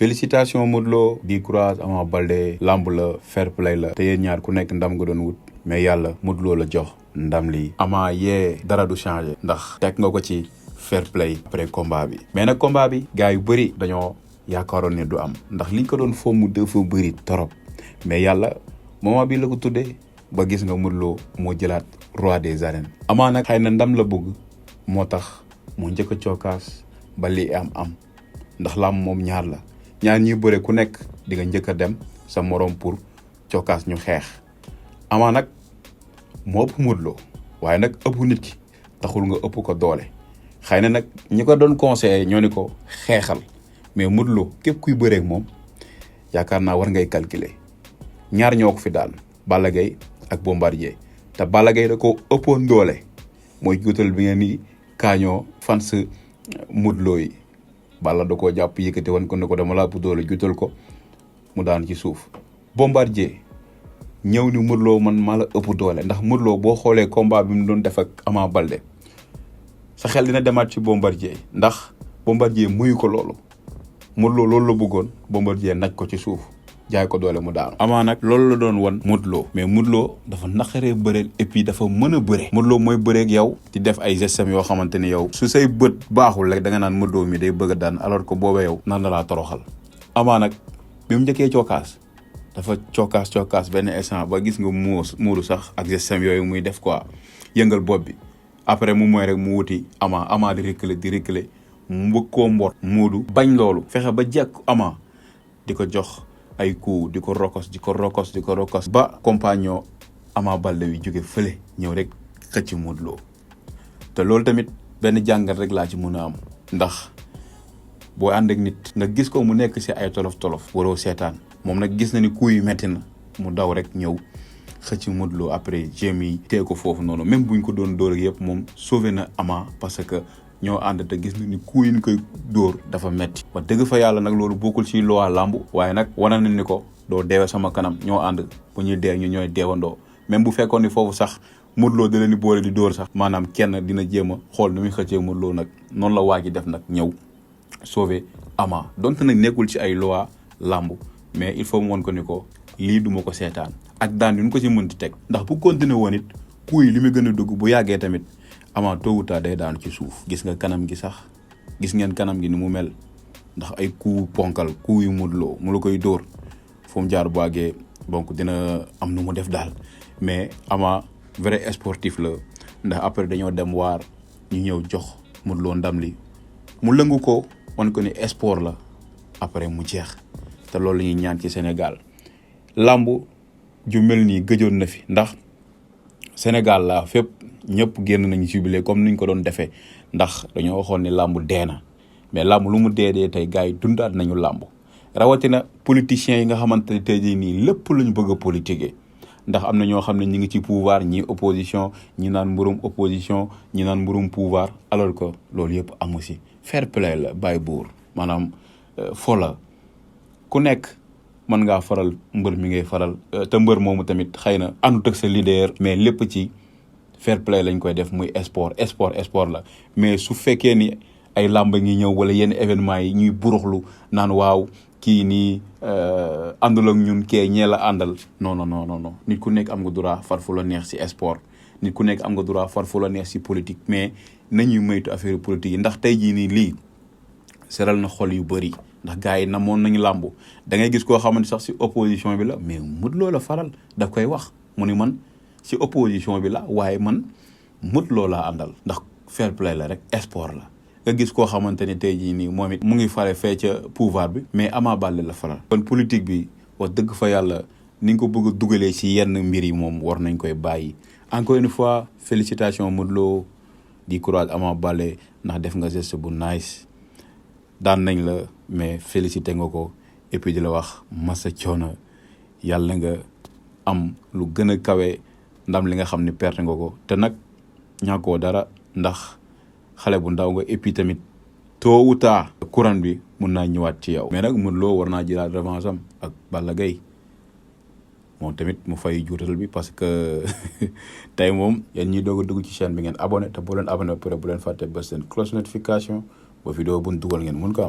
félicitations Modou Lo di courage Ama Baldé lamb la fair play la te yéen ñaar ku nekk ndam nga doon wut mais yàlla Modou Lo la jox ndam lii Ama dara du changé ndax teg nga ko ci fair play après combat bi mais nag combat bi gars yu bëri dañoo yaakaaroon ne du am ndax liñ ko doon fomm dafa bëri torop mais yàlla moment bi la ko tuddee ba gis nga Modou Lo moo jëlaat roi des arènes Ama nag xëy na ndam la bëgg moo tax mu njëkk a cookaas ba lii am ndax lam moom ñaar la ñaar ñuy bëre ku nekk di nga njëkk a dem sa morom pour cookaas ñu xeex Ama nag moo ëpp Modou Lo waaye nag ëpp nit ki taxul nga ëpp ko doole xëy na nag ñi ko doon conseillé ñoo ni ko xeexal mais Modou Lo képp kuy bëreek moom yaakaar naa war ngay calculer ñaar ñoo ko fi daan Balla Gaye ak Bombardier te Balla Gaye da ko ëppoon doole mooy juutal bi ngeen ni kaañoo fans Modou Lo yi Balla da koo jàpp yëkkati wan ko ne ko dama laa ëpp doole juutal ko mu daan ci suuf Bombardier ñëw ni Modou Lo man maa la ëpp doole ndax Modou Lo boo xoolee combat bi mu doon def ak Ama Baldé sa xel dina demaat ci Bombardier ndax Bombardier muyu ko loolu Modou Lo loolu la bëggoon Bombardier naj ko ci suuf jaay ko doole mu daanu Ama nag loolu la doon wan Modou Lo mais Modou Lo dafa naqaree bëreel et puis dafa mën a bëre Modou Lo mooy bëreeg yow di def ay gestes yoo xamante ni yow su say bët baaxul rek da nga naan Modou Lo mi day bëgg a daan alors que booba yow nan la laa toroxal Ama nag bi mu njëkkee cookaas dafa cookaas benn instant ba gis nga muuru sax ak gestes yooyu muy def quoi yëngal bopp bi après mu mooy rek mu wuti Ama di reculer mu bëgg koo mboot Modou bañ loolu fexe ba jekk Ama di ko jox ay coups di ko rokos ba compagnon Ama Baldé wi jóge fële ñëw rek xëcc Modou Lo te loolu tamit benn jàngat rek laa ci mën a am ndax boo ànd ak nit nga gis ko mu nekk si ay tolof waroo seetaan moom nag gis na ni coups yi metti na mu daw rek ñëw xëcc Modou Lo après jéem yi tee ko foofu noonu même buñ ko doon dóor ak yëpp moom sauvé na Ama parce que ñoo ànd te gis na ni coup yi ñu koy dóor dafa metti wax dëgg fa yàlla nag loolu bokkul ci loi làmb waaye nag wane na ni ko doo deewe sama kanam ñoo ànd bu ñuy dee ñu ñooy deewandoo même bu fekkoon ni foofu sax Modou Lo da leen di boole di dóor sax maanaam kenn dina jéem a xool nu muy xëccee Modou Lo nag noonu la waa ji def nag ñëw sauver Ama donte nag nekkul ci ay loi làmb mais il faut mu woon ko ni ko lii duma ko seetaan ak daan yu ñu ko ci mënti teg ndax bu continuer woon it coup yi li muy gën a dugg bu yàggee tamit Ama tôt ou tard day daanu ci suuf gis nga kanam gi sax gis ngeen kanam gi ni mu mel ndax ay coup ponkal coup yu Modou Lo mu la koy dóor fu mu jaar bu àggee donc dina am nu mu def daal mais Ama vrai sportif la ndax après dañoo dem waar ñu ñëw jox Modou Lo ndam li mu lëngu ko wan ko ni sport la après mu jeex te loolu la ñuy ñaan ci Sénégal làmb ju mel nii gëjoon na fi ndax Sénégal la fépp ñëpp génn nañu jubilé comme niñ ko doon defee ndax dañoo waxoon ni làmb dee na mais làmb lu mu dee tey gars yi dundaat nañu làmb rawatina politiciens yi nga xamante ne tey jii nii lépp lañu bëgg a politiquer ndax am na ñoo xam ne ñi ngi ci pouvoir ñi opposition ñi naan mburum opposition ñi naan mburum pouvoir alors que loolu yëpp amu si fair play la bàyyi buur maanaam fo la ku nekk mën ngaa faral mbër mi ngay faral te mbër moomu tamit xëy na àndut ak sa leader mais lépp ci fair play lañ koy def muy sport la mais su fekkee ni ay làmb ngi ñëw wala yenn événement yi ñuy buruxlu naan waaw kii nii àndul ak ñun kee ñee la àndal non nit ku nekk am nga droit far fu la neex si sport nit ku nekk am nga droit far fu la neex si politique mais nañuy moytu affaire politique yi ndax tey jii nii lii seral na xol yu bëri ndax gars yi namoon nañu làmb da ngay gis koo xamante sax si opposition bi la mais Modou Lo la faral daf koy wax mu ni man si opposition bi la waaye man Modou Lo laa àndal ndax fair play la rek sport la nga gis koo xamante ni tey jii nii moom it mu ngi fare fee ca pouvoir bi mais Ama Baldé la faral kon politique bi wax dëgg fa yàlla ni nga ko bëgg a dugalee si yenn mbir yi moom war nañ koy bàyyi encore une fois félicitations Modou Lo di courage Ama Baldé ndax def nga geste bu nice daan nañ la mais félicité nga ko et puis di la wax massa coono yàlla nga am lu gën a kawe ndam li nga xam ni perte nga ko te nag ñàkkoo dara ndax xale bu ndaw nga et puis tamit tôt ou tard couronne bi mun naa ñëwaat ci yow mais nag Modou Lo war naa jëlaat revanche am ak Balla Gaye moom tamit mu fay juutal bi parce que tey moom yéen ñuy doog a dugg ci chaîne bi ngeen abonné te bu leen abonné ba pare bu leen fàtte ba seen cloche notification ba vidéo bu ñu dugal ngeen mun ko am